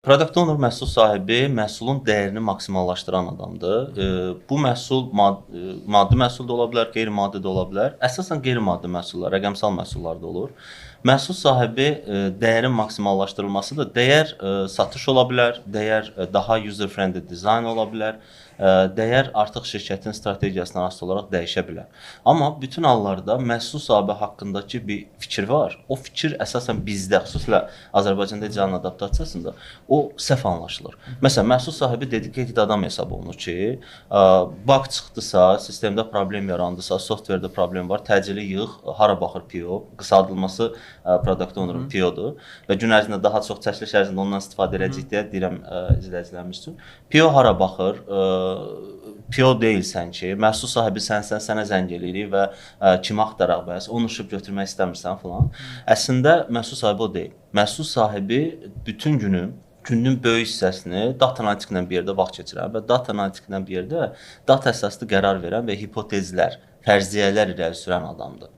Product owner, məhsul sahibi, məhsulun dəyərini maksimallaşdıran adamdır. Bu məhsul maddi məhsul da ola bilər, qeyri-maddi də ola bilər. Əsasən qeyri-maddi məhsullar, rəqəmsal məhsullar da olur. Məhsul sahibi dəyərin maksimallaşdırılması da dəyər satış ola bilər, dəyər daha user-friendly design ola bilər, dəyər artıq şirkətin strategiyasından asılı olaraq dəyişə bilər. Amma bütün hallarda məhsul sahibi haqqındakı bir fikir var. O fikir əsasən bizdə, xüsusilə Azərbaycanda agile adaptasiyasında o səhv anlaşılır. Məsələn, məhsul sahibi dedicated adam hesab olunur ki, bug çıxdısa, sistemdə problem yarandısa, software-də problem var, təcili yığ, hara baxır PO, qısaldılması product owner-ın PO-dur və gün ərzində daha çox çəkiliş ərzində ondan istifadə edəcəyik deyə deyirəm izləyicilərimiz üçün. PO hara baxır? PO deyilsən ki, məhsul sahibi sənsən, sənə zəng eləyirik və kimi axtaraq bəs, ownership götürmək istəmirsən filan. Əslində məhsul sahibi o deyil. Məhsul sahibi bütün günü, günün böyük hissəsini data analitiklə bir yerdə vaxt keçirən və data analitiklə bir yerdə data əsaslı qərar verən və hipotezlər, fərziyyələr irəli sürən adamdır.